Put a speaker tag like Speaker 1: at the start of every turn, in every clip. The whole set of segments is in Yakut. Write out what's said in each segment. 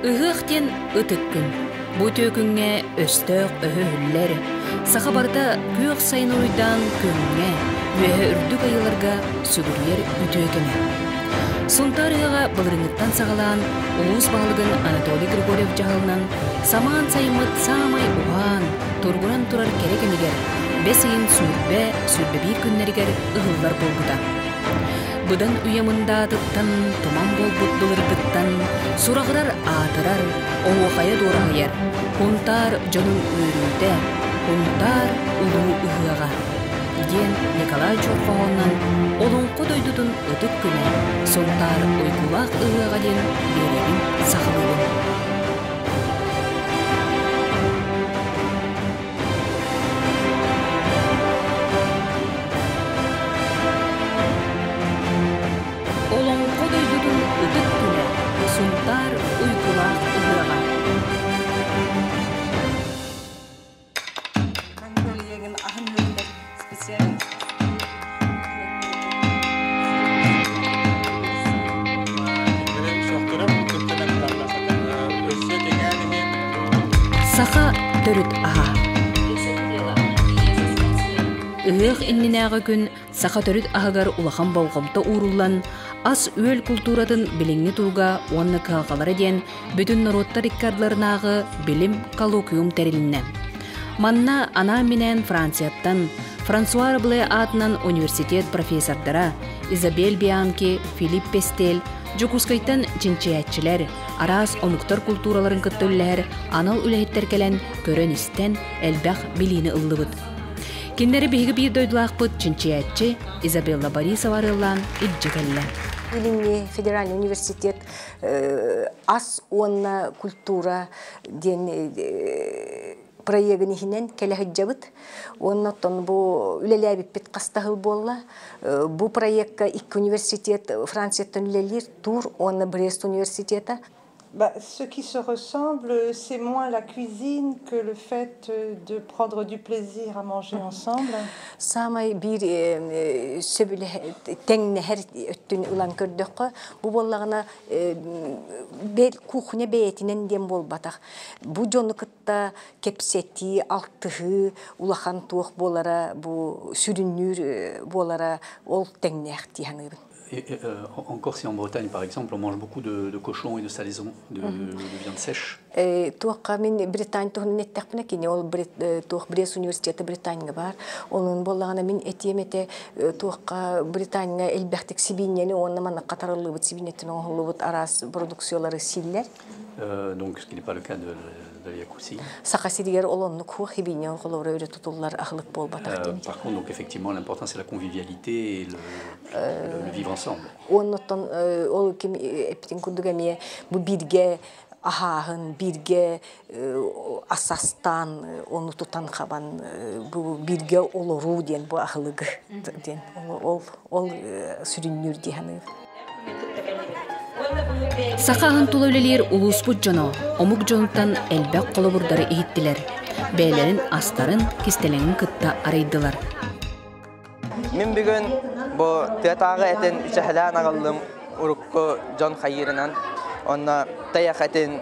Speaker 1: Ыһыах диэн ытык күн. Бу үтүө күҥҥэ өстөөх өһө өһүллэр, саха барыта күөх сайын уруйдаан күҥҥэ, үөһэ үрдүк айыыларга сүгүрүйэр үтүө кэмэ. Сунтаар ыһыаҕа былырыыҥҥыттан саҕалаан улуус баһылыгын Анатолий Григорьев дьаһалынан самаан сайыммыт саамай уһаан, тургуран турар кэрэ кэмигэр бэс ыйын 21 күннэригэр ыһыллар буолбута. Быдан үйэ мындаатыттан, туман буолбут былыргыттан сураҕырар аатырар, оһуохайа дуораһыйар Һунтаар дьонун үөрүүтэ, Һунтаар улуу ыһыаҕа диэн Николай Чуор хоһоонунан Олоҥхо дойдутун ытык күнэ Сунтаар уйгулаах ыһыаҕа диэн биэрэбин сахалыыбын. Олоҥхо дойдутун ытык күнэ Сунтаар уйгулаах ыһыаҕа. Саха төрүт аһа. Ыһыах иннинээҕи күн саха төрүт аһыгар улахан болҕомто ууруллан, ас-үөл култууратын билиҥҥи туруга уонна кыһалҕалара диэн бүтүн норуоттар икки ардыларынааҕы билим коллоквиум тэрилиннэ. Манна анаан-минээн Францияттан Франсуа Рабле аатынан университет профессордара Изабель Бианки, Филипп Пестель, Дьокуускайтан чинчийээччилэр, араас омуктар култуураларын кытта үлэлэһэр анал үлэһиттэр кэлэн көрөн-истэн элбэх билиини ыллыбыт. Кинилэри биһиги биир дойдулаахпыт чинчийээччи Изабелла Борисова арыаллаан илдьэ кэллэ.
Speaker 2: Илиҥҥи федеральный университет ас уонна культура диэн проегын иһинэн кэлэ сылдьабыт. Уонна оттон бу үлэлээбиппит хастаһыл буолла. Бу проекка икки университет Францияттан үлэлиир Тур уонна Брест университета.
Speaker 3: Bah, ce qui se ressemble, c'est moins la cuisine que le fait de prendre du plaisir à manger ensemble.
Speaker 2: Саамай биир тэҥнэһэр өттүн ылан көрдөххө, бу буоллаҕына кухня бэйэтинэн диэн буолбатах. Бу дьону кытта кэпсэтии, алтыһыы улахан туох буолара, бу сүрүннүүр буолара ол тэҥнээх дии саныыбын.
Speaker 4: Et, encore si en Bretagne, par exemple, on mange beaucoup de cochon et de salaison, de viande sèche.
Speaker 2: Туохха мин Британь туһунан эттэхпинэ, кини ол туох Брест университета Британияга бар. Онун буоллаҕына мин этиэм этэ туохха Британияга элбэхтик сибиинньэни уонна манна хатарыллыбыт сибиинньэттэн оҥоһуллубут араас продукциялары сииллэр.
Speaker 4: Donc, ce qui n'est pas le cas de la Yakoutie.
Speaker 2: Саха сиригэр ол оннук хуох хибиинньэ холобура өрө тутуллар аһылык буолбатах диэн.
Speaker 4: Par contre, donc effectivement, l'important c'est la convivialité et le vivre ensemble.
Speaker 2: Оннуттан ол ким эппитин курдук эмиэ бу бииргэ аһааһын, бииргэ асастаан, ону тутан хабан бу бииргэ олоруу диэн бу аһылыгы диэн ол ол сүрүннүүр дии саныыбын.
Speaker 1: Саха аһын тула үлэлиир улууспут дьоно омук дьонуттан элбэх холобурдары иһиттилэр. Бэйэлэрин астарын кистэлэҥин кытта арыйдылар.
Speaker 5: Мин бүгүн бу тыатааҕы этин үчэһэлээн аҕаллым урукку дьон хайыырынан. Онно тайах этин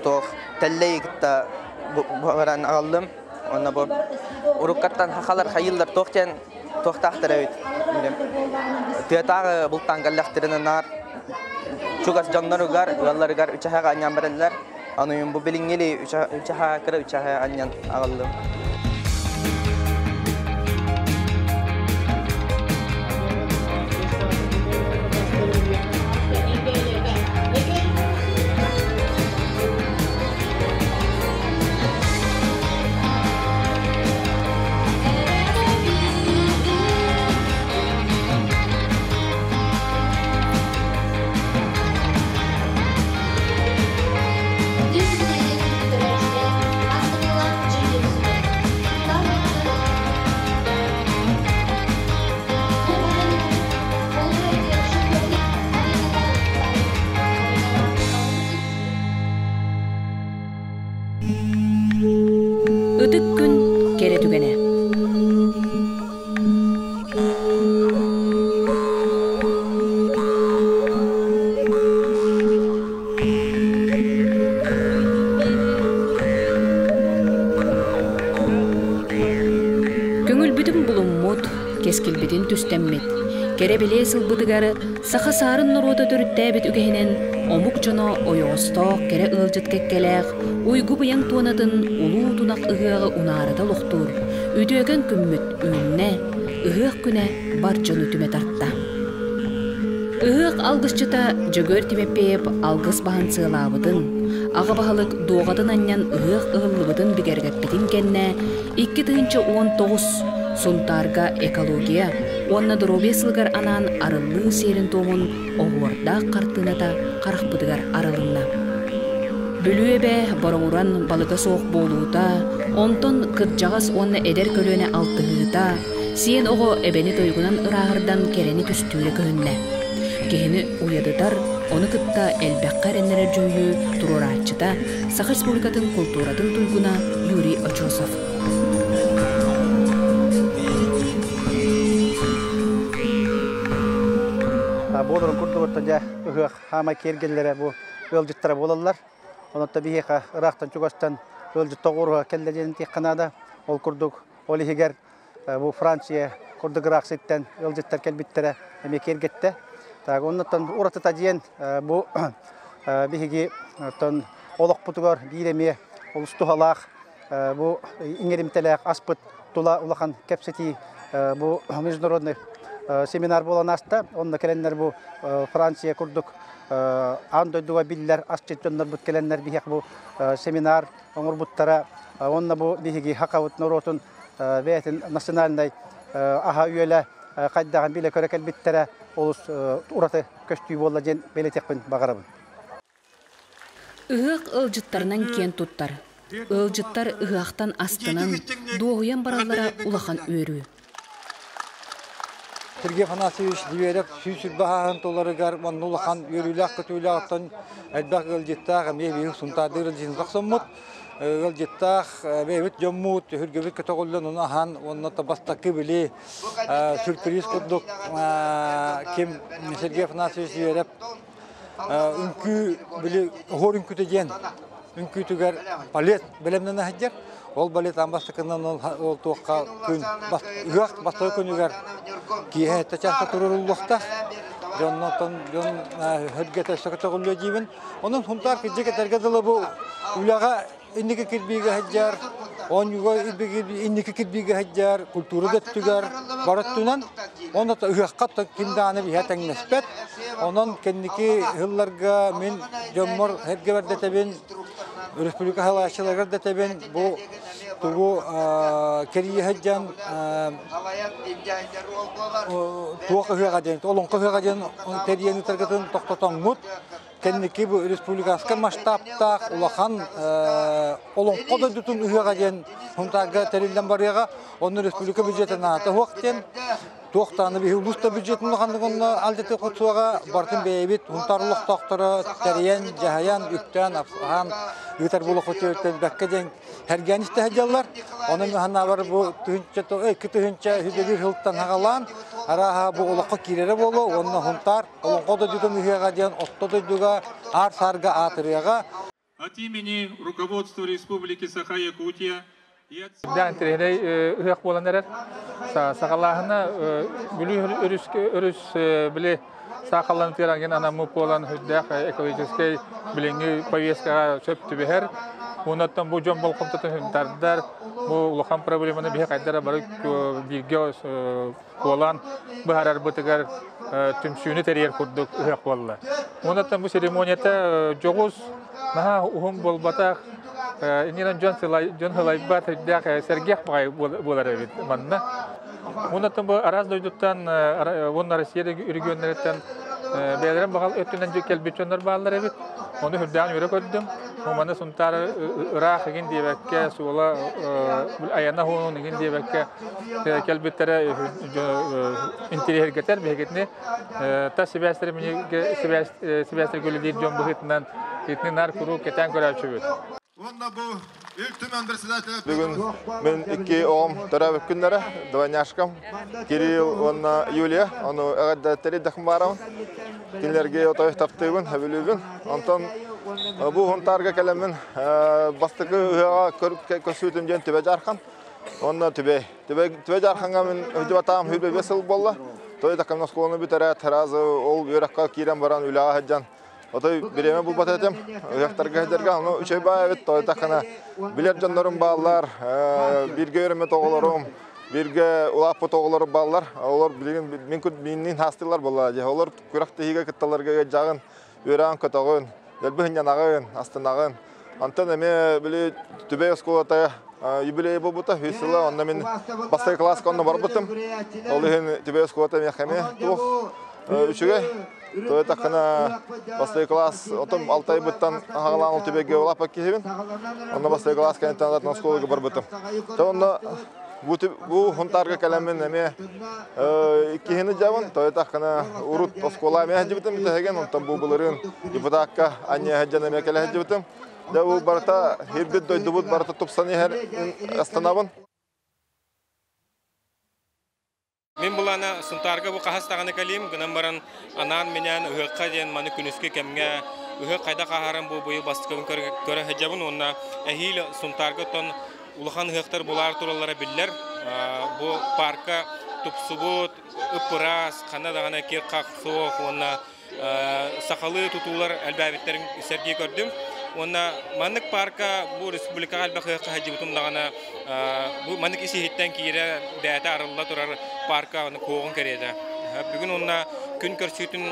Speaker 5: туох тэллэй кытта баран аҕаллым. Онно бу уруккаттан хахалар хайыыллар туох диэн туохтаахтар эбит. Тыатааҕы бултаан кэллэхтэринэ наар чугас дьонноругар, ыалларыгар үчэһэҕэ анньан бараллар. Аны бу билиҥҥили үчэһэ кыра үчэһэ анньан аҕаллым.
Speaker 1: Кэскилбитин түстэммит, кэрэ бэлиэ сылбытыгар саха саарын норуота төрүттээбит үгэһинэн омук дьоно ойоҕостоох кэрэ ыалдьыт кэккэлээх уйгу-быйаҥ туонатын улуу тунах ыһыаҕы унаарыта олохтуур үтүөкэн күммүт үүннэ, ыһыах күнэ бар дьону түмэ тарта. Ыһыах алгысчыта Дьөгүөр Тимэппиэйэп алгыс баһын сыалаабытын, аҕа баһылык дуоҕатын анньан ыһыах ыһыллыбытын бигэргэппитин кэннэ 2019 Сунтаарга экология уонна доруобуйа сылыгар анаан арыллыы сиэрин-туомун оһуордаах хартыыната харахпытыгар арылынна. Бүлүү эбэ бороҥуран балыга суох буолуута, онтон кырдьаҕас уонна эдэр көлүөнэ алтыһыыта, сиэн оҕо эбэни тойугунан ырааһырдан кэрэни түстүүрэ көһүннэ. Киһини уйадытар, ону кытта элбэххэ эрэннэрэр дьүһүйүү туруорааччыта Саха Республикатын култууратын туйгуна Юрий Очосов.
Speaker 6: Буоларын курдук дьэ ыһыах хаамай киэргэллэрэ бу ыалдьыттара буолаллар. Онон биһиэхэ ыраахтан чугастан ыалдьыт тоҕуоруһа кэллэ диэн этиэххэ наада. Ол курдук ол иһигэр бу Франция курдук ыраах сиртэн ыалдьыттар кэлбиттэрэ эмиэ киэргэттэ. Так, оннуттан уратыта диэн бу биһиги оттон олохпутугар биир эмиэ олус туһалаах бу иҥэримтэлээх аспыт тула улахан кэпсэтии бу международный семинар буолан ааста. Онно кэлэннэр бу Франция курдук аан дойдуга биллэр асчыт дьоннорбут кэлэннэр биһиэх бу семинар оҥорбуттара. Онно бу биһиги хакабыт норуотун бэйэтин национальнай аһа үөлэ хайдаҕын билэ көрө кэлбиттэрэ олус ураты көстүү буолла диэн бэлиэтиэхпин баҕарабын.
Speaker 1: Ыһыах ыалдьыттарынан киэн туттар. Ыалдьыттар ыһыахтан астынан, дуоһуйан бараллара улахан үөрүү.
Speaker 6: Сергей Афанасьевич Зверев сүүс баһааһын туларыгар манна улахан үөрүүлээх-көтүүлээх оттон элбэх ыалдьыттаах эмиэ биир Сунтаардыыр ыалдьытын тохсоммут. Ыалдьыттаах бэйэбит дьоммут, өһүргэбит көтөҕүллэн ону аһан уонна бастакы били сюрприз курдук ким Сергей Афанасьевич Зверев үҥкүү били оһуор үҥкүүтэ диэн үҥкүүтүгэр балет бэлэмнэнэ сылдьар. Ол балет аан бастакынан ол туохха күн ыһыах бастакы күнүгэр киэһэ сэттэ чааска туруоруллуохтаах. Дьоннортон дьон хөргөтө өссө көтөҕүллүө диибин. Онон Сунтаар кырдьык этэргэ дылы бу үлэҕэ инники кирбиигэ сылдьар, оонньууга инники кирбиигэ сылдьар, культура да өттүгэр бар өттүнэн, онно ыһыахха ким даҕаны биһэ тэҥнэспэт. Онон кэнники сылларга мин дьоммор эргэ дэтэбин, республика салайааччыларыгар дэтэбин, бу тугу кэрийэ сылдьан туох ыһыаҕа диэн, олоҥхо ыһыаҕа диэн тэрийэн ыытаргытын тохтотоҥҥут, кэнники бу республиканскай масштабтаах улахан олоҥхо дойдутун ыһыаҕа диэн Сунтаарга тэриллэн барыаҕа. Онно республика бюджетын аата суох диэн туох даҕаны биһи улуус да бюджетын улаханнык онно алдьатыы хотуоҕа барытын бэйэбит Сунтаар олохтоохторо тэрийэн, дьаһайан, үктээн, аһаан ыытар буолуохпут бэккэ диэн Хэргээн истэ сылдьаллар. Онон ханаабар бу тыһыынча 2 тыһыынча үһү сылтан хагалаан арааһа бу олоххо киирэрэ буолуо уонна Сунтаар олоҥхо дойдутун ыһыаҕа диэн отто дойдуга аар саарга аатырыаҕа.
Speaker 7: От имени руководства Республики Саха-Якутия
Speaker 8: Дээн интэриэһинэй ыһыах буолан эрэр. Саҕалааһына Бүлүү өрүс өрүс били саахаллан тыаранген анаммыт буолан үрдээх экологическай билиҥҥи повесткаҕа сөп түбэһэр. Оннуттан бу дьон болҕомтотун тардар, бу улахан проблеманы биһи хайдара бары бииргэ куолаан быһаарарбытыгар түмсүүнү тэрийэр курдук ыһыах буолла. Оннуттан бу церемонията дьоҕус, наһаа уһун буолбатах, иннинэн дьон дьон сылайбат, үрдээх сэргэх баҕайы буолар эбит манна. Оннуттан бу араас дойдуттан уонна Россия регионнарыттан бэйэлэрин баҕал өттүнэн кэлбит дьоннор бааллар эбит. Ону үрдээн үөрэ көрдүм. Маны Сунтаар ыраах игин диэбэккэ, суола айана хуунун игин диэбэккэ кэлбиттэрэ интириэһиргэтэр биһигитини тас сибээстэр сибээстэр үлэлиир дьон быһыытынан итини нар куруук кэтээн көрөөччүбүт.
Speaker 9: Бүгүн мин икки оҕом төрөөбүт күннэрэ, двойняшкам Кирилл уонна Юлия. Ону эҕэрдэттэри дахмаарабын. Кинилэргэ отой таптыыбын, сөбүлүүбүн. Онтон бу Сунтаарга кэлэммин бастакы ыһыаҕа көрсүүтүм диэн Түбэ Дьаархан. Онно Түбэй. Түбэй Дьаархаҥҥа мин өйдүбатаҕым 25 сыл буолла. Той такамна оскуоланы бүтэрээт, сразу ол үөрэххэ киирэн баран үлэҕэ сылдьан отой бириэмэ булбат этим. Ыһыахтарга сылдьарга ону үчүгэй баай эбит. Той такана билэр дьоннорум бааллар, бииргэ үөрэммит оҕолорум, бииргэ улааппыт оҕолорум бааллар. Олор билигин мин миннин хаастыылар буолла. Олор күрэхтэһиигэ кытталларга дьаҕын, үөрэҕин көтөҕүн, дэлби сынньанаҕын, астынаҕын. Онтон эмиэ били Түбэй оскуолата юбилей буолбута, үс сыла, онно мин бастакы кылааска онно барбытым. Ол иһин Түбэй оскуолата миэхэ эмиэ туох үчүгэй. Тоҕо эттэххинэ, бастакы кылаас отом Алтайбыттан аҕалаан ол Түбэйгэ улааппыт киһибин. Онно бастакы кылаас кэнниттэн атын оскуолага барбытым. Онно бу Хунтаарга кэлэммин эмиэ иккиһини дьабын, тоҕо эттэххинэ, урут оскуола эмиэ сылдьыбытым бүтэһигин, онтон бу былырыын депутакка анньа сылдьан эмиэ кэлэ сылдьыбытым. Дьэ бу барыта ирбит дойдубут барыта тупсан иһэр астанабын.
Speaker 7: Мин былаана Сунтаарга бу хаһыс даҕаны кэлиим, гынан баран анаан-минээн ыһыахха диэн маны күнүскү кэмҥэ ыһыах хайдах ааһарын бу быйыл бастакыбын көрө сылдьабын уонна эһиил Сунтаарга оттон улахан ыһыахтар булаар тураллара биллэр. Бу парка тупсубут, ып-ыраас, ханна даҕаны кир-хах суох уонна сахалыы тутуулар элбээбиттэрин сэргии көрдүм. Уонна маннык парка бу республикаҕа элбэх ыһыахха сылдьыбытым даҕаны бу маннык ис-иһиттэн киирэ бэйэтэ арылла турар парка куоҕун кэриэтэ. Бүгүн уонна күн көрсүүтүн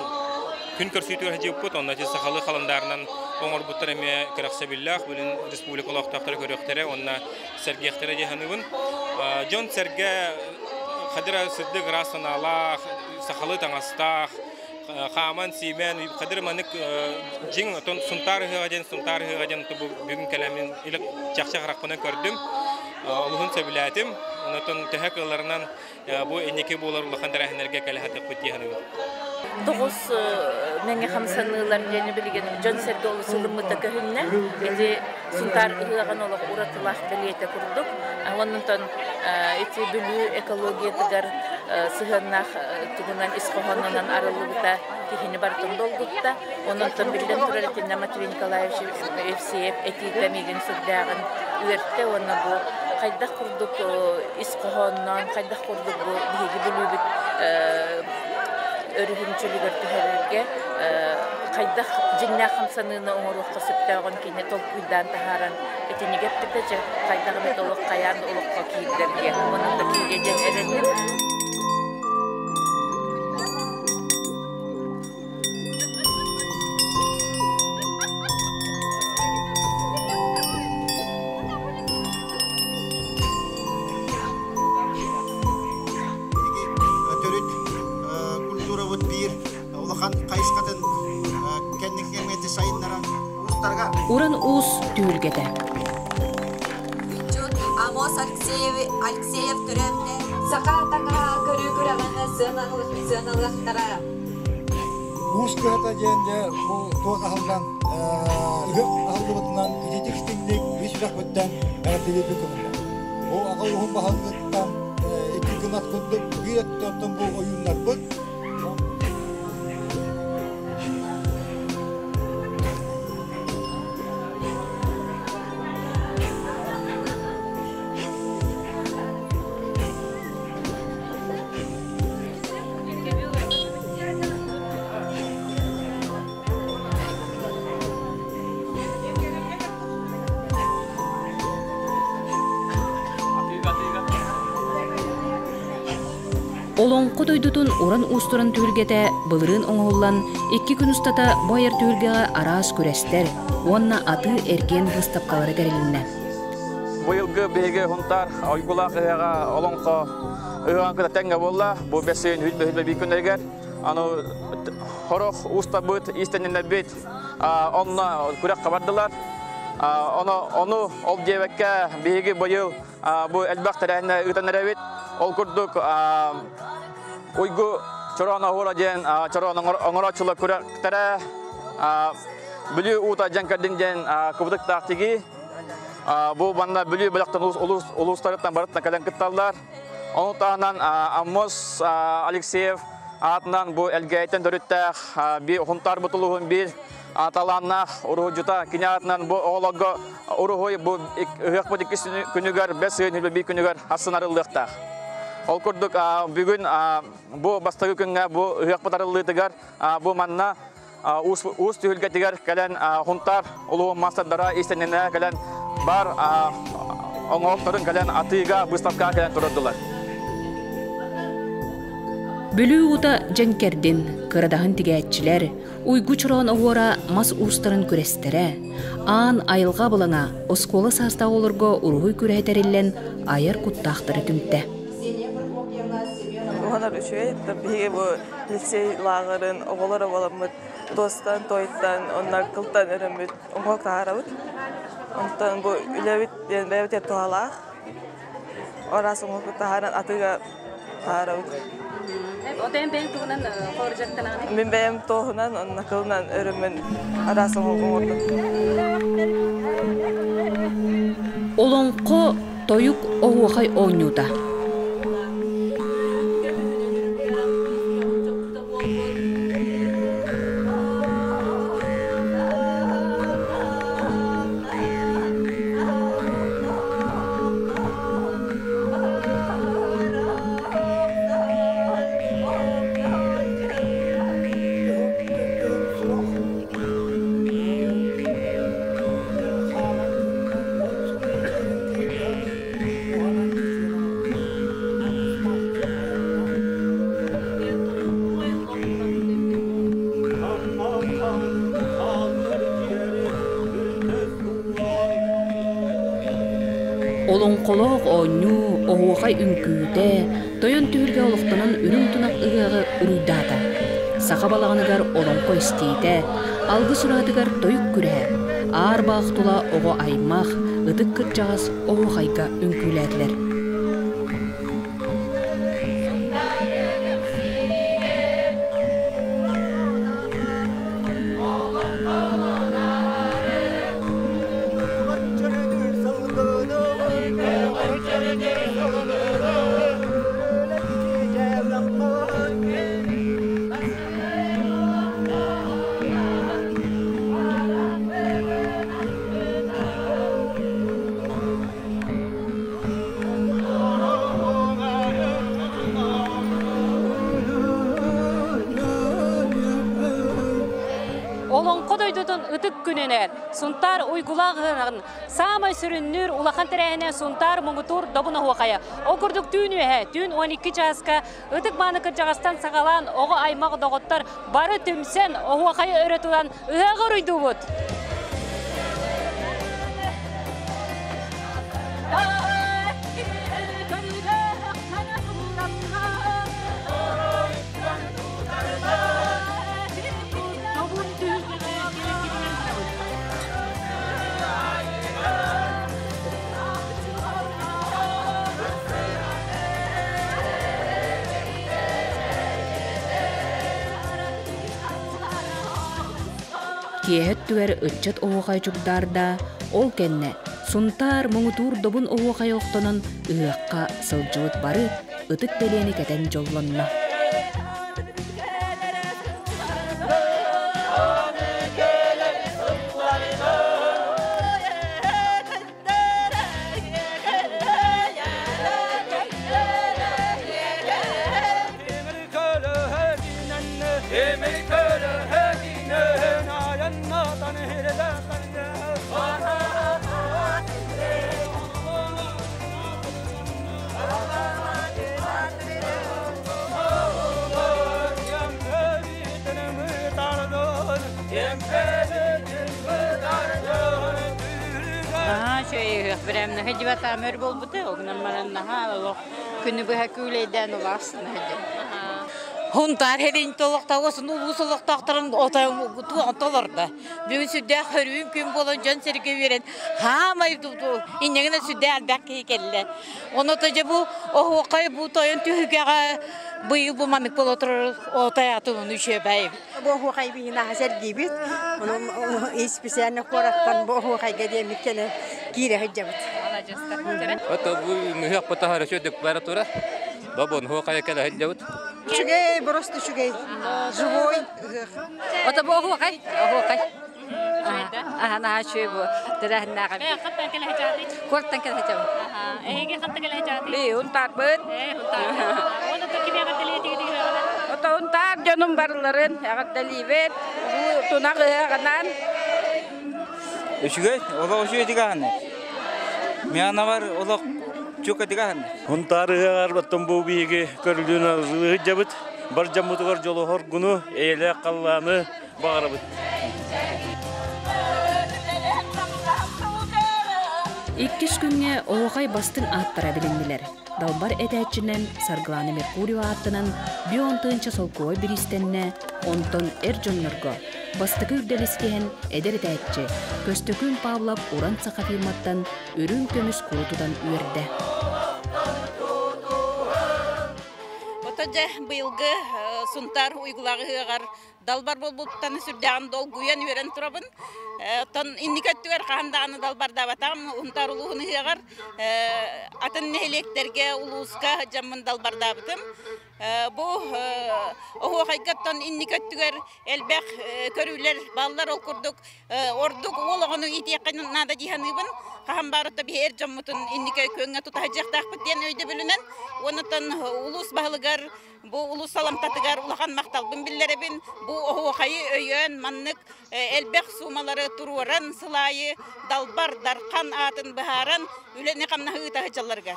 Speaker 7: күн көрсүүтүгэр сылдьыбыппыт, онно ити сахалыы халандаарынан оҥорбуттар эмиэ кэрэхсэбиллээх, билин республика олохтоохторо көрүөхтэрэ уонна сэргиэхтэрэ дии саныыбын. Дьон-сэргэ хадыра сырдык ыраас санаалаах, сахалыы таҥастаах, хааман-сиимэн хадыр маннык дьиҥ отон Сунтаар ыһыаҕа диэн Сунтаар ыһыаҕа диэн бүгүн кэлэммин чахчы харахпынан көрдүм, олуһун сөбүлээтим. Онтон төһө кыалларынан бу инники буолар улахан тэрээһиннэргэ кэлэ сатыахпыт дии саныыбын.
Speaker 10: Тоҕус мэҥэ хамсаныылар диэни билигин дьон-сэргэ олус ылыммыта көһүннэ. Ити Сунтаар ыһыаҕын олох уратылаах бэлиэтэ курдук. Онтон ити Бүлүү экологиятыгар сыһыаннаах тугунан ис хоһоонунан арыллыбыта киһини барытын долгутта. Онон биллэн турар итиннэ Матвей Николаевич Евсеев этиитэ миигин сүрдээҕин үөртэ уонна бу хайдах курдук ис хоһоонноон, хайдах курдук бу биһиги Бүлүүбүт өрүһүн чөлүгэр түһэрэргэ хайдах дьиҥнээх хамсаныыны оҥоруохха сөптөөҕүн кини толкуйдаан таһааран итинигэ эппитэ дьэ хайдах эмит олох хайаан да олоххо киирдэргэ онон да киириэ диэн эрэнним.
Speaker 11: Төрүт культурабыт биир улахан хайысхатын кэнники кэмҥэ сайыннаран уустарга
Speaker 1: Уран уус түһүлгэтэ.
Speaker 12: Үччут Амос Алексеев, Алексеев төрөөбүтэ.
Speaker 13: Саха таҥаһа көрүү күрэҕин сыаналыахтара.
Speaker 6: Уус кыһата диэн дьэ бу туох аһыллан ыһыах аһыллыбытынан ититик истиҥник ис сүрэхпиттэн эҕэрдэлиирбин көҥүллээх. Бу аҕа ууһун баһылыгыттан икки кынат курдук биир өттүттэн бу ойууннарбыт
Speaker 1: Олоҥхо дойдутун уран уустуран түһүлгэтэ былырыын оҥоһуллан, икки күн устата бу айар түһүлгэҕэ араас күрэстэр уонна атыы-эргиэн быыстапкалара тэрилиннэ.
Speaker 14: Быйылгы биһиги Хунтаар Ойгулаах ыһыаҕа олоҥхо ыһыаҕын кытта тэҥҥэ буолла. Бу бэс ыйын үһүс биир күннэригэр аны хорох уустарбыт, иистэнньэннэрбит онно күрэххэ бардылар. Ону ол диэбэккэ биһиги быйыл бу элбэх тэрээһинэ ыытан эрэбит. Ол курдук Уйгу Чороон оһуора диэн чороон оҥорооччулар күрэхтэрэ Бүлүү уута дьэҥкэрдин диэн кыбытыктаах тигии. Бу манна Бүлүү бөлөхтөн улуустарыттан барыттан кэлэн кытталлар. Ону таһынан Аммос Алексеев аатынан бу Элгээйтэн төрүттээх Хунтаар бутулуһун биир талааннаах уруһуйдьута кини аатынан бу оҕолорго уруһуй бу ыһыахпыт иккис күнүгэр бэс ыйын 21 күнүгэр ахсын арыллыахтаах. Ол курдук бүгүн бу бастакы күҥҥэ бу ыһыахпыт арыллыытыгар бу манна уус түһүлгэтигэр кэлэн Хунтаар улууһун маастардара иистэнньэннэрэ кэлэн бар оҥоһуктарын кэлэн атыыга выставкаҕа кэлэн турардылар.
Speaker 1: Бүлүү уута дьэҥкэрдин, кырадаһын тигээччилэр, уйгу чороон оһуора мас уустарын күрэстэрэ, аан айылҕа абылаҥа оскуола саастаах оҕолорго уруһуй күрэһэ тэриллэн айар куттаахтары түмтэ.
Speaker 15: Уһанар үчүгэй, биһиги бу лицей лааҕырын оҕолоро буоламмыт туостан, туойтан уонна кылтан өрөммүт оҥоһук таһаарабыт. Онтон бу үлэбит диэн бэйэбитигэр туһалаах. Араас оҥоһуку таһааран атыыга таһаарабыт.
Speaker 16: Отойон бэйэҥ тугунан хоору дьарыктанаҕыный?
Speaker 15: Мин бэйэм туоһунан уонна кылынан өрөммүн араас оҥоһук оҥордум.
Speaker 1: Олоҥхо тойук оһуохай оонньуута. Олоҥхолоох оонньуу, оһуохай үҥкүүтэ, тойон түһүлгэ олохтонон үрүҥ тунах ыһыаҕы уруйдаата. Саха балаҕаныгар олоҥхо истиитэ, алгыс ураатыгар тойук күрэһэ, аар баах тула оҕо аймах, ытык кырдьаҕас оһуохайга үҥкүүлээтилэр.
Speaker 16: Олоҥхо дойдутун ытык күнүнэн Сунтаар уйгулаах ыһыаҕын саамай сүрүннүүр улахан тэрээһинэ Сунтаар муҥутуур добун оһуохайа. Ол курдук түүн үөһэ, түүн 12 чааска ытык мааны кырдьаҕастан саҕалаан оҕо аймах доҕоттор бары түмсэн оһуохайы өрө тутан ыһыаҕы уруйдуубут.
Speaker 1: Киэһэ өттүгэр ыччат оһуохай чугдаарда, ол кэннэ Сунтаар муҥутуур добун оһуохай охтонон ыһыахха сылдьыбыт бары ытык бэлиэни кэтэн дьоллонно.
Speaker 17: Наһаа үчүгэй бирэмнэһэ дьыбатаам өр буолбута, огнан баран наһаа олох күнү быһа күүлэйдээн улаахсына сылдьар.
Speaker 18: Хунтаар хелин толохтоҕосын улуус олохтоохторун толордо. Бүгүн сүрдээх хөрүүн күн буолан дьон сэргэ үөрэн хаамай инньэгинэ сүрдээх элбэх киһи кэллэ. Ону дьэ бу оһуохай бу тойон түһүгэҕэ быйыл бу маннык буола турар отаятын үчүөбэй.
Speaker 19: Бу оһуохай биһин аһа сэргиибит. Ону специально куораттан бу оһуохайга диэммит кэлэн киирэ сылдьабыт.
Speaker 20: Это бу мыһыах потаһара сөдүк бара тура. Бабон оһуохайа кэлэ сылдьабыт.
Speaker 19: Үчүгэй, просто үчүгэй. Живой ыһыах.
Speaker 16: Это бу оһуохай, оһуохай.
Speaker 21: Аха, наһаа үчүгэй бу тэрээһиннээх.
Speaker 16: Хантан кэлэ сылдьаҕытый?
Speaker 21: Куораттан кэлэ сылдьабын.
Speaker 16: Эһиги хантан кэлэ сылдьаҕытый?
Speaker 21: Би, Унтаарбыт.
Speaker 16: Уонна кими эҕэрдэлиэтигит ыһыаҕынан?
Speaker 21: Ото Унтаар дьонум барыларын эҕэрдэлиибит. Тунах ыһыаҕынан.
Speaker 22: Үчүгэй, олох үчүгэй тигаһаны. Мианавар олох чука тигаһаны.
Speaker 23: Унтаар ыһыаҕар оттон бу биһиги көрүлүүн ыһыдьабыт. Бар дьоммутугар дьолуһор гуну, эйэлээх халлааны баҕарабыт.
Speaker 1: Иккис күҥҥэ оһуохай бастыҥ ааттара билиннилэр. Далбар этээччинэн Саргылана Меркурьева ааттанан бион тыынча солкуобай бириистэннэ, онтон эр дьоннорго бастакы үрдэл истиһэн эдэр этээччи Көстөкүүн Павлов Уран Саха фирматтан үрүҥ көмүс куру тутан үөрдэ.
Speaker 24: Ото дьэ быйылгы Сунтаар уйгулаах ыһыаҕар далбар буолбуттан сүрдээҕин долгуйан үөрэн турабын. Оттон инники өттүгэр хаһан даҕаны далбардаабатаҕым Сунтаар улууһун ыһыаҕар атын нэһилиэктэргэ, улууска дьаммын далбардаабытым. Бу оһуохайга оттон инники өттүгэр элбэх көрүүлэр бааллар. Ол курдук ордук уол оҕону иитиэххэ наада дии саныыбын. Хаһан баарыта биһи эр дьоммутун инники күөҥҥэ тута сылдьыахтаахпыт диэн өйдөбүлүнэн. Уонна улуус баһылыгар бу улуус саламтатыгар улахан махталбын биллэрэбин. Бу оһуохайы өйөөн маннык элбэх суумалары туруоран сыл аайы Далбар Дархан аатын быһааран үлэни-хамнаһы ыыта сылдьалларыгар.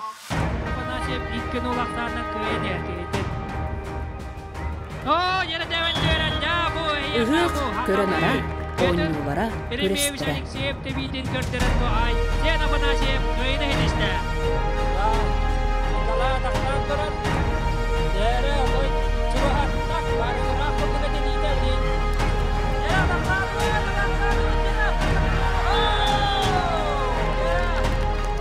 Speaker 1: Ыһыах көрө-нара, оонньуулара, күрэстэрэ.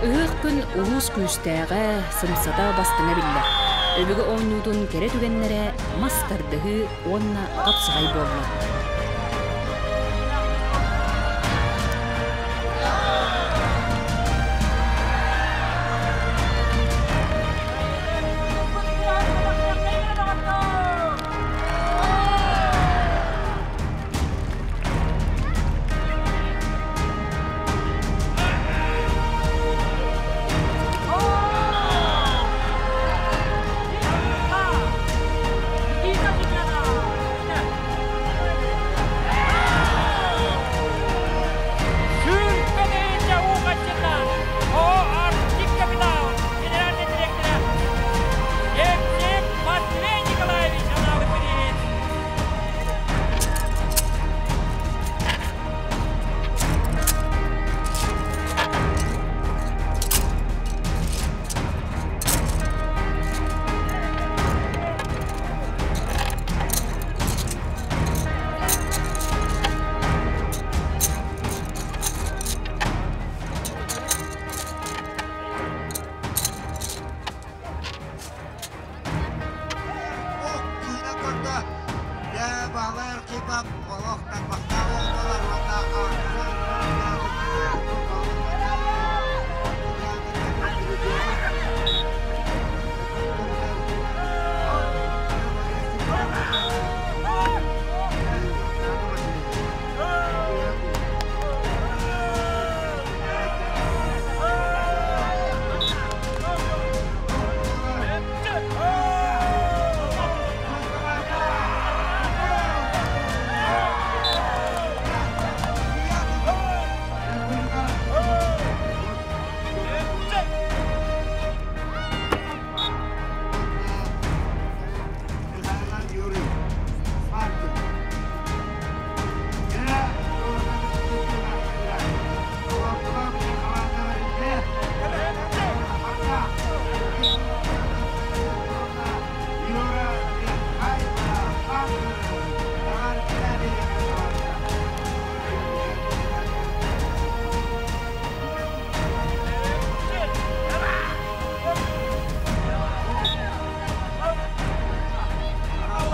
Speaker 1: Ыһыах күн улуус күүстээҕэ, сымсата бастыҥа биллэр. Өбүгэ оонньуутун кэрэ түгэннэрэ мас тардыһыы уонна хапсаҕай буолла.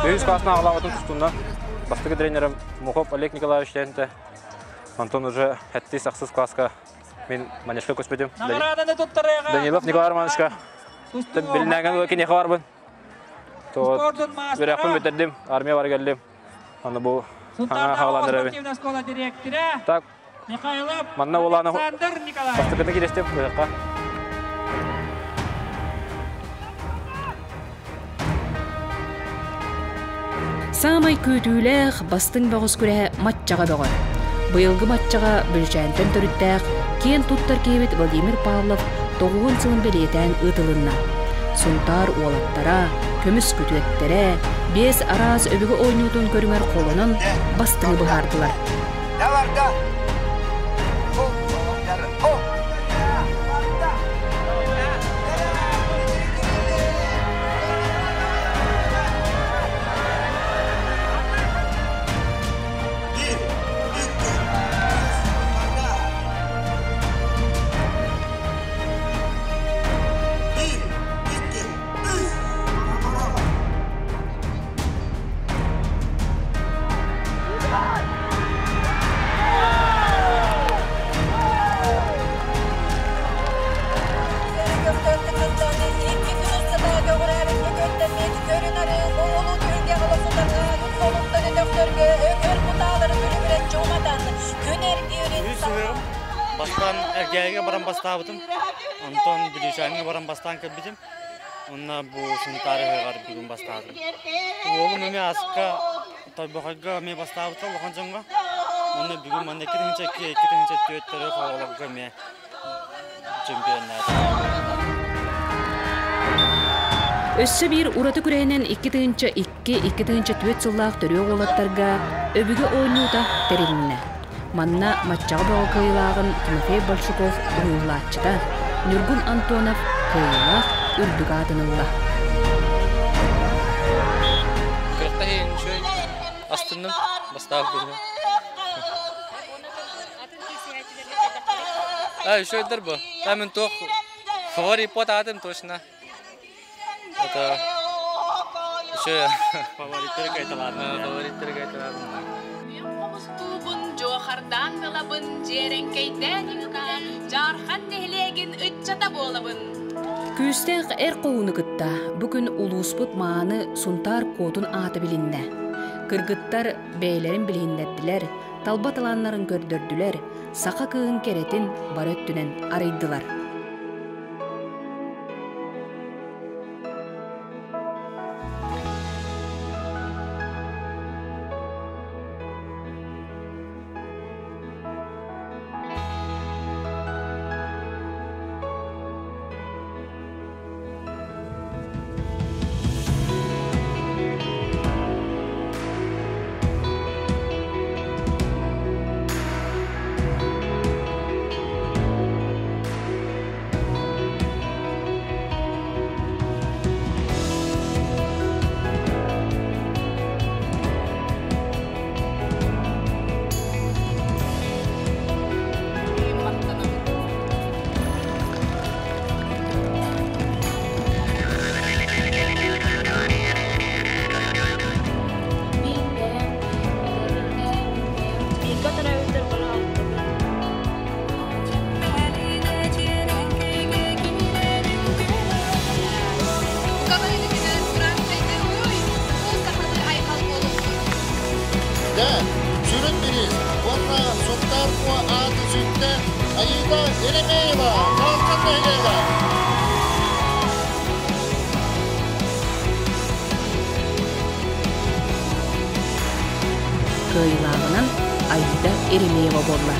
Speaker 14: Үһүс классно аҕалаабытым тустунна. Бастакы тренерим Мухов Олег Николаевич диэнтэ. Онтон уже хэттис ахсыс класска мин манежка көспүтүм. Данилов Николай Романовичка билинээҥҥэн киниэхэ барбын. Үөрэхпин бүтэрдим, армия бар кэллим. Аны бу
Speaker 2: Хаҥа хаалан эрэбин. Так, манна улаана бастакыны кирэстим кыһыкка.
Speaker 1: Саамай күүтүүлээх, бастыҥ бөҕөс күрэһэ Маччаҕа бөҕө. Быйылгы Маччаҕа Бүлүчээнтэн төрүттээх, киэн туттар киһибит Владимир Павлов тоҕуһун сылын бэлиэтээн ыытылынна. Сунтаар уолаттара, көмүс күтүөттэрэ, биэс араас өбүгэ оонньуутун көрүҥэр холонон бастыҥы быһаардылар.
Speaker 3: Бастаан Эргээйигэ баран бастаабытым. Онтон Бүлүүчээҥҥэ баран бастаан кэлбитим. Онно бу Сунтаар ыһыаҕар бүгүн бастаатым. Уолум эмиэ аска Тойбохойго эмиэ бастаабыта улахан дьоҥҥо. Онно бүгүн манна 2 2 2 4 төрүөх оҕолорго эмиэ чемпионнаата.
Speaker 1: Өссө биир ураты күрэһинэн 2002-2004 сыллаах төрүөх уолаттарга өбүгэ оонньуута тэрилиннэ. Манна Маччаҕа бөҕө кыайыылааҕын Тимофей Большаков уһуйуллааччыта Ньургун Антонов кыайыылаах үрдүк аатын ылла.
Speaker 4: Күрэхтэһиин үчүгэй астынным бастаабыт А, үчүгэйдэр бу. А мен туох фаворит аатым точно. Это еще
Speaker 3: фавориттары кайталаадым.
Speaker 4: Фавориттары кайталаадым.
Speaker 5: Хомустуубун, дьуохардаан ылабын, дьиэрэҥкэйдээн ыҥыта, Дьаархан нэһилиэгин ыччата буолабын.
Speaker 1: Күүстээх эр хоһууну кытта бу күн улууспут мааны Сунтаар Куотун аата билиннэ. Кыргыттар бэйэлэрин билиһиннэрдилэр, талба талааннарын көрдөрдүлэр, саха кыыһын кэрэтин бары өттүнэн арыйдылар.
Speaker 11: Сүрүн бириис уонна Сунтаар Куо ааты сүктэ Аида Еремеева, Дьаархан нэһилиэгэ.
Speaker 1: Кыайыылааҕынан Аида Еремеева буолла.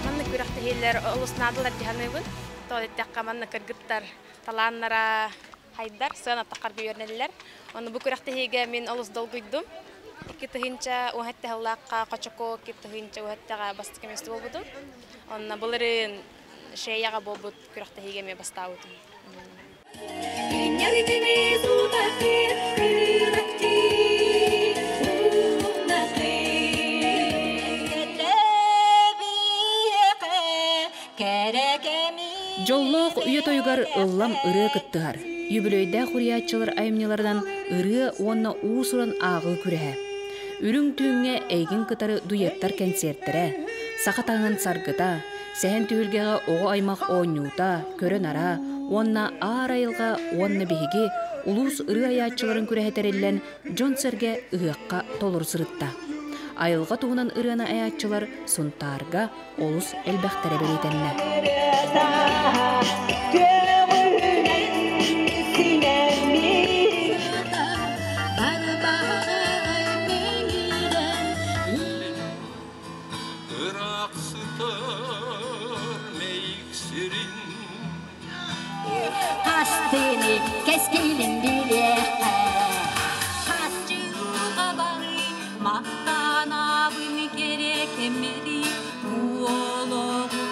Speaker 25: Манна күрэхтэһиилэр олус наадалар дии саныыбын. Тоҕо диэтэххэ, манна кыргыттар талааннара хайдар, сыана тахарга үөрэнэллэр. Ону бу күрэхтэһиигэ мин олус долгуйдум. 2017 сыллаахха Хочоко 2017 бастакы миэстэ буолбутум. Онно былырыын Шеяҕа буолбут күрэхтэһиигэ эмиэ бастаабытым.
Speaker 1: Дьоллоох үйэ тойугар ыллам ырыа кыттыһар. Үбүлүөйдээх уруйааччылар айымньыларынан ырыа уонна уус-уран ааҕыы күрэһэ. Үрүҥ түүҥҥэ эйигин кытары дуэттар кэнсиэртэрэ, саха таҥаһын саргыта, сэһэн түһүлгэҕэ оҕо аймах оонньуута, көрө-нара уонна Аар айылҕа уонна биһиги улуус ырыа айааччыларын күрэһэ тэриллэн, дьон-сэргэ ыһыахха толору сырытта. Айылҕа туһунан ырыаны айааччылар Сунтаарга олус элбэхтэрэ бэлиэтэннэ.
Speaker 7: Хастыны кэскилин билиэххэ, хасчыга бары махтанабын кэрэ кэммэри уологу.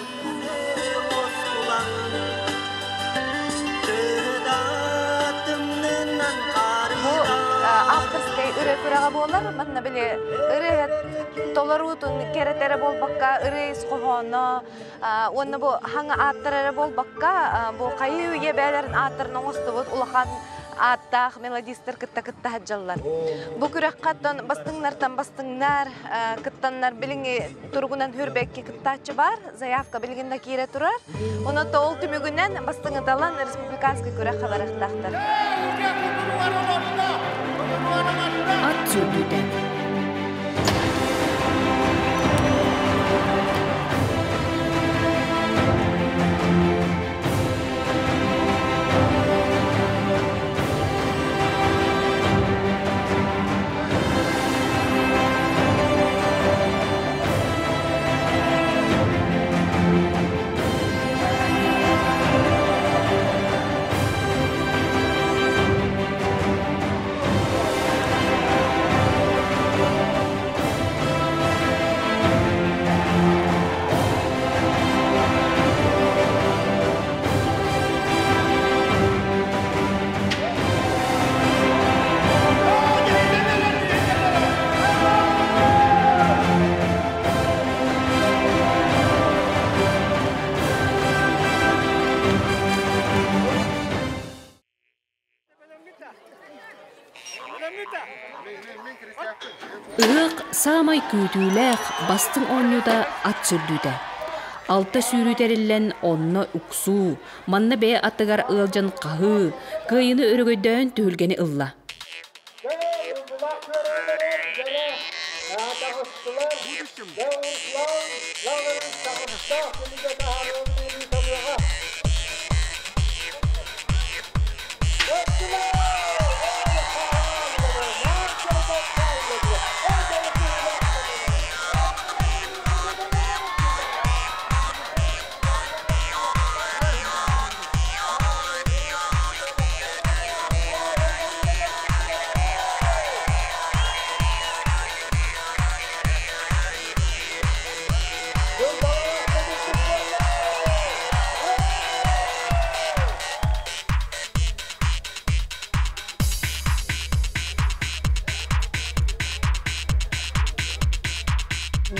Speaker 13: Авторскай ырыа күрэҕэ буолар. Манна били ырыа толоруутун кэрэтэрэ буолбакка, ырыа ис хоһооно уонна бу хаҥа ааттар эрэ буолбакка, бу хайыы үйэ бээлэрин ааттарын оҥостубут улахан ааттаах мелодистар кытта кытта сылдьаллар. Бу күрэххэ оттон бастыҥнартан бастыҥнар кыттаннар билиҥҥи туругунан хүрбэкки кыттааччы бар, заявка билигин да киирэ турар. Онон ол түмүгүнэн бастыҥыталан республиканскай күрэххэ барыахтаахтар.
Speaker 1: Ат сүүрдүүтэ. Ыһыах саамай күүтүүлээх бастыҥ оонньуута ат сүрдүүтэ. Алта сүүрүү тэриллэн онно уксуу, манна бэйэ аттыгар ыалдьан хаһыы, кыайыыны өрөгөйдөөн түһүлгэни ылла.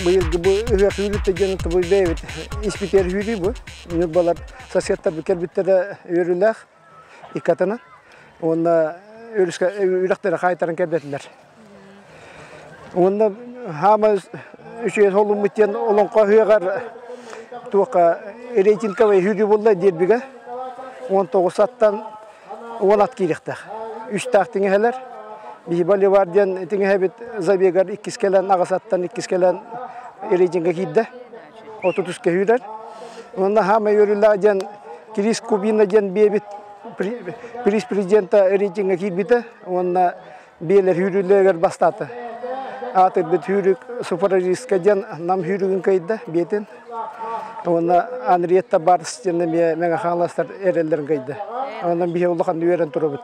Speaker 8: Быйылгы бу ыһыах үүрүттэ диэн бу бэйэбит испитиэр үүрүү бу. Ньурбалар соседтар кэлбиттэрэ үөрүүлээх иккатына. Уонна үрэхтэрэ хаайтаран кэлбэтилэр. Уонна хаама үчүгэй солуммут диэн олоҥхо ыһыаҕар туохха рейтинговай үүрүү буолла диэрбигэ 19 аттан 10 ат киириэхтээх. Үстээх тиҥэһэлэр. Биһи боливар диэн тиҥэһэбит забегар иккис кэлэн аҕыс аттан иккис кэлэн рейтингэ киирдэ. 33 үүрэр. Уонна хаама үөрүүлээх диэн Крис Кубина диэн биэбит приз президента рейтингэ киирбитэ уонна биэлэр үүрүүлэригэр бастаата. Аатырбыт үүрүк суфражистка диэн нам үүрүгүн кыайда биэтин. Уонна Анриетта Барс диэн эмиэ Мэҥэ Хаҥаластар эрэллэрин кыайда. Онон биһи улахан үөрэн турабыт.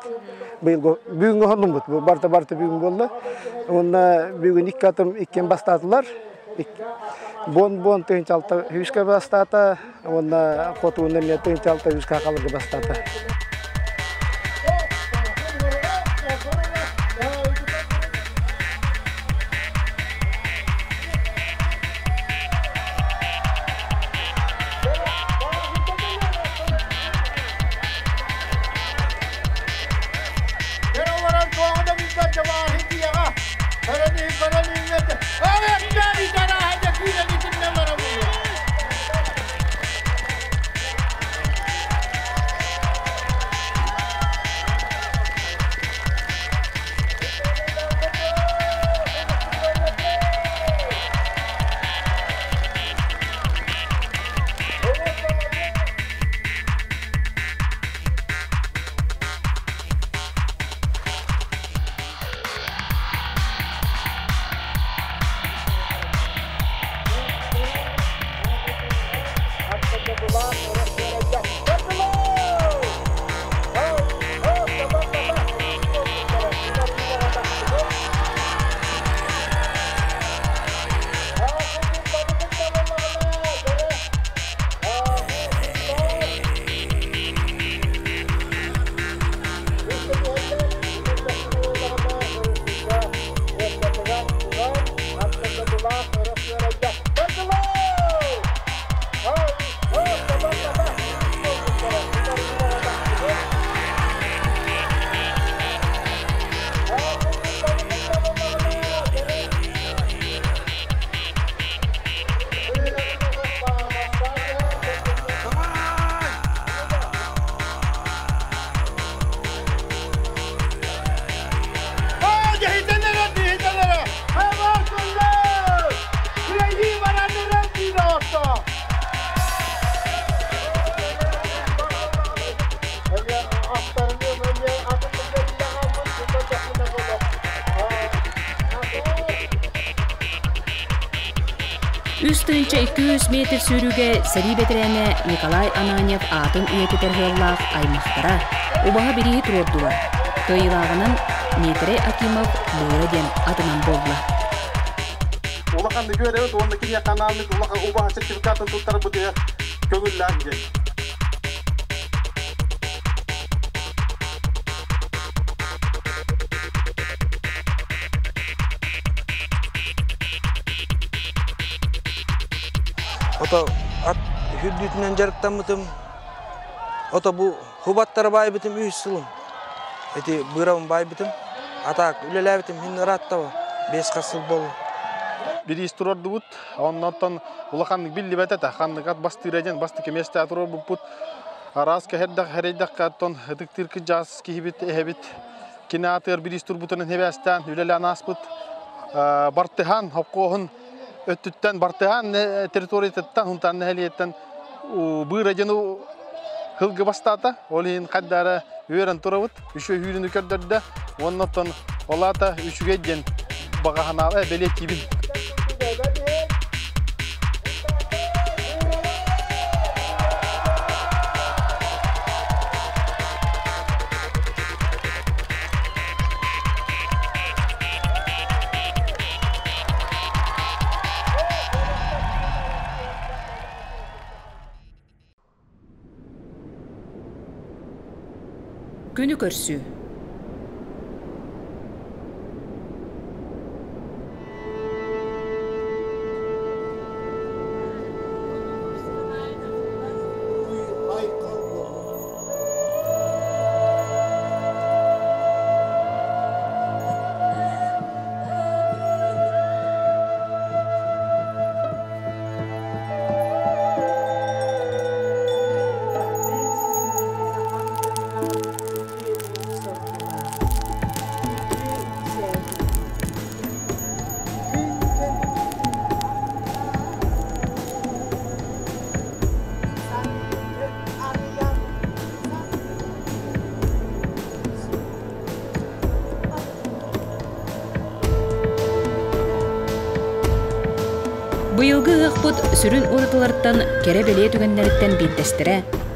Speaker 8: Быйылгы бүгүҥҥү хонуммут. Бу барыта барыта бүгүн буолла. Уонна бүгүн икки атым иккиэн бастаатылар. Бон-бон тыһыынча үскэ бастаата уонна хотугун эмиэ 1603 халыгы бастаата.
Speaker 1: 3200 метр сүүрүүгэ сэрии бэтэрээнэ Николай Ананьев аатын үйэтитэр сыаллаах аймахтара убаһа бирииһи туруордулар. Кыайыылааҕынан Дмитрий Акимов Быыра диэн атынан буолла.
Speaker 6: Улахан үөрөбүт уонна киниэхэ анааммыт улахан убаһа сертификатын туттарбытыгар көҥүллээх диэн.
Speaker 9: Ото ат үрдүтүнэн дьарыктаммытым. Ото бу хубаттара баайбытым үс сылым. Эти бырабын баайбытым. Атаак үлэлээбитим хин ырааттаба. Бес хас сыл болу.
Speaker 6: Бириис турордубут. Оннотон улаханнык биллибэт этэ. Ханнык ат бастыыра диэн бастакы миэстэ турорбуппут. Араас кэһэрдэх хэрэйдэххэ оттон ытыктыыр кыдьаас киһибит эһэбит кини аатыгар бириис турбутунан хибээстээн үлэлээн ааспыт Бартыһаан хопкуоһун өттүттэн Бартыһаан территориятыттан Хунтаан нэһилиэгиттэн быыра диэн хылгы бастаата. Ол иһин хайдара үөрэн турабыт. Үчүгэй үүрүнү көрдөрдө. Уонна оттон ол аата үчүгэй диэн баҕаһанаала бэлиэтиибин.
Speaker 1: Күнү көрсүү. Быйылгы ыһыахпыт сүрүн уратыларыттан кэрэ-бэлиэ түгэннэриттэн биирдэстэрэ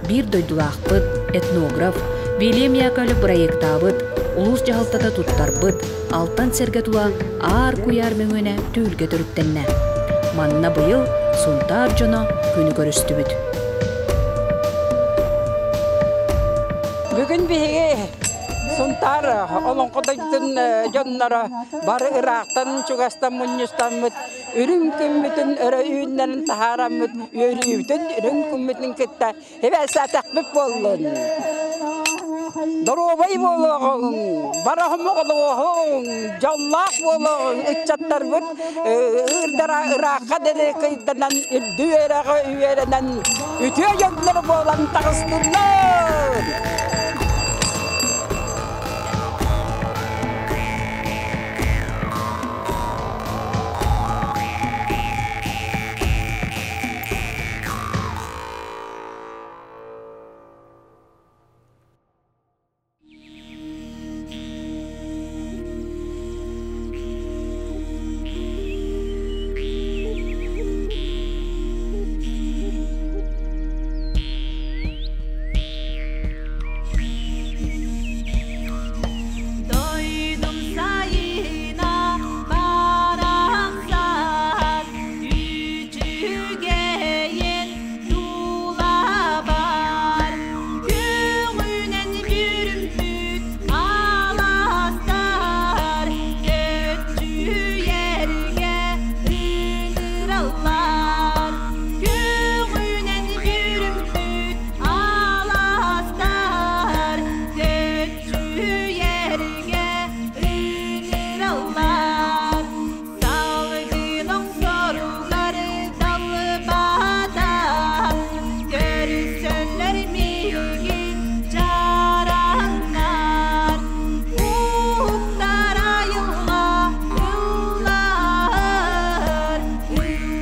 Speaker 1: биир дойдулаахпыт, этнограф Вильям Яковлев бырайыактаабыт, улуус дьаһалтата туттарбыт Алтан сэргэ тула аар куйаар мөҥүөнэ түһүлгэ төрүттэннэ. Манна быйыл Сунтаар дьоно күнү көрүстүбүт.
Speaker 10: Бүгүн биһиги Сунтаар олоҥхо дойдутун дьонноро бары ыраахтан чугастан мунньустаммыт үрүҥ күммүтүн өрө үүннэрин таһаараммыт үөрүүбүтүн үрүҥ күммүтүн кытта Эбээсэтэхпит буоллун. Доруобай буолуоҕуҥ, барахомоҕолуоҕуҥ, дьоллоох буолуоҕуҥ, ыччаттарбыт ыырдара ыраахха диэри кыйданан, үрдү үөрэҕи үөрэнэн, үтүө дьоннор буолан таҕыстыннар!
Speaker 7: Дойдум сайына барахсан Үчүгэйин тулабар Күҥүнэн бүрүммүт алаастар Көччүйэргэ ыҥыраллар Күҥүнэн бүрүммүт алаастар Көччүйэргэ ыҥыраллар Салгын охсоругар далбатан, көрсөллөр миигин чараннар. Уһуктар айылҕа ыллаар,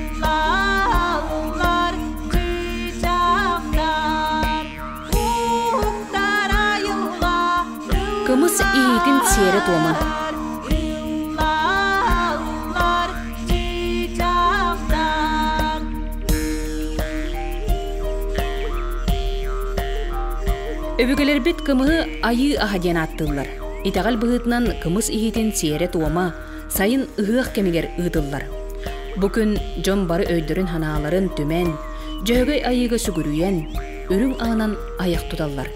Speaker 7: ыллааллар чыычаахтар. Уһуктар айылҕа
Speaker 1: Кымыс иһиитин сиэрэ-туома.
Speaker 7: ыллааллар чыычаахтар.
Speaker 1: Өбүгэлэрбит кымыһы айыы аһа диэн ааттыыллар. Итэҕэл быһыытынан кымыс иһиитин сиэрэ-туома сайын ыһыах кэмигэр ыытыллар. Бу күн дьон бары өйдөрүн-санааларын түмэн, Дьөһөгөй айыыга сүгүрүйэн, үрүҥ аһынан айах туталлар.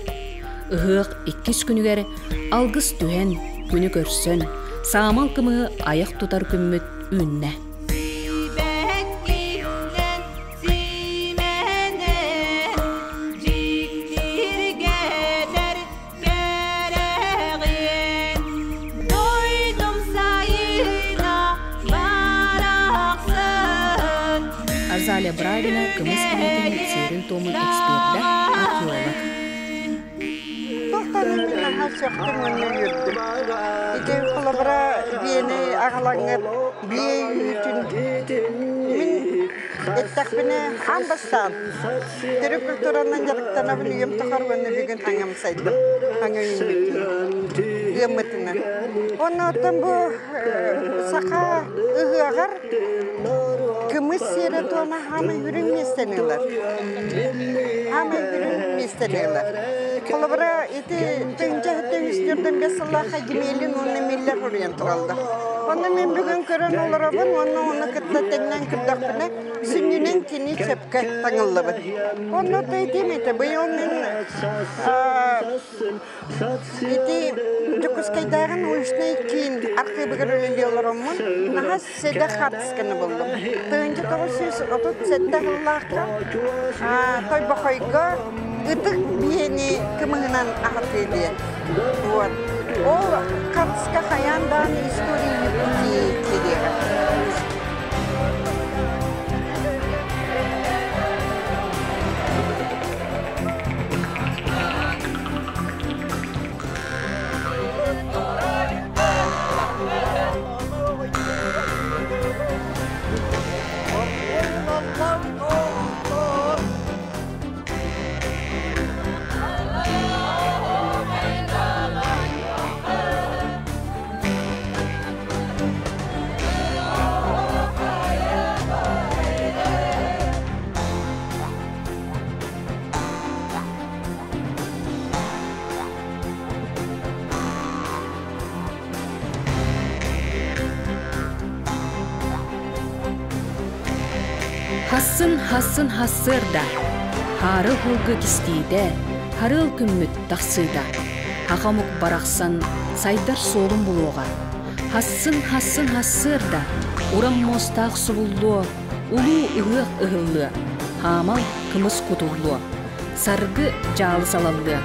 Speaker 1: Ыһыах иккис күнүгэр алгыс түһэн, күнү көрсөн, саамал кымыһы айах тутар күммүт үүннэ. Азалия Бравина кымыс иһиитин сиэрин-туомун экспердэ, археолог.
Speaker 12: Туохтан мин наһаа сөхтүм уонна үөрдүм. Ити холобура биэни аҕалаҥҥыт биэ үүтүн мин эттэхпинэ аан бастаан төрүт культуранан дьарыктанабын үйэм тухары уонна бүгүн хаҥам сайдым хаҥа үүммүтүнэн ыаммытынан. Онно оттон бу саха ыһыаҕар кымыс сиэрэ-туома хаамай үрүҥ миэстэни ылар. Хаамай үрүҥ миэстэни ылар. Холобура, ити тыһыынча үстүөрдэн бэс сыллаахха Гимелин уонна Миллер хоруйан тураллар. Онно мин бүгүн көрөн олоробун уонна ону кытта тэҥнээн көрдөхпүнэ, сүнньүнэн кини сөпкө таҥыллыбыт. Онно этиим этэ, быйыл мин Ити Дьокуускайдааҕы научнай киин архыыбыгар үлэлии олороммун, наһаа сэдэх хаартысканы буллум. 1937 сыллаахха Тойбохойго ытык биэни кымыһынан аһатыы диэн. Вот. Ол хаартыска хайаан даҕаны история Якутии киириэҕэ.
Speaker 1: Хассын хассын хассыарда, хаары һылгы кистиитэ, харыал күммүт тахсыыта. Хаха омук барахсан сайдар суолун булуоҕа. Хассын хассын хассыарда, уран муостаах субуллуо, улуу ыһыах ыһыллыа, хаамал кымыс кутуллуо, саргы дьаалы салаллыа.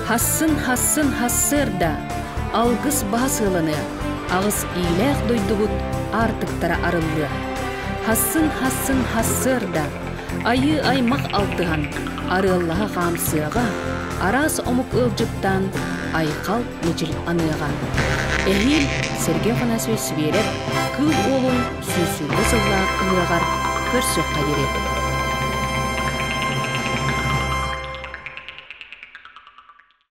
Speaker 1: Хассын хассын хассыарда, алгыс баһа сыаланыа, аҕыс иилээх дойдубут аартыктара арыллыа. Хассын хассын хассыарда, айыы аймах алтыһан, арыаллаһа хаамсыаҕа, араас омук ыалдьыттаан айхал мичил аныаҕа. Эһиил Сергей Афанасьевич Сибиэрэп Кыыл Уолун сүүс сүүрбэ сыллаах ыһыаҕар көрсүөххэ диэри.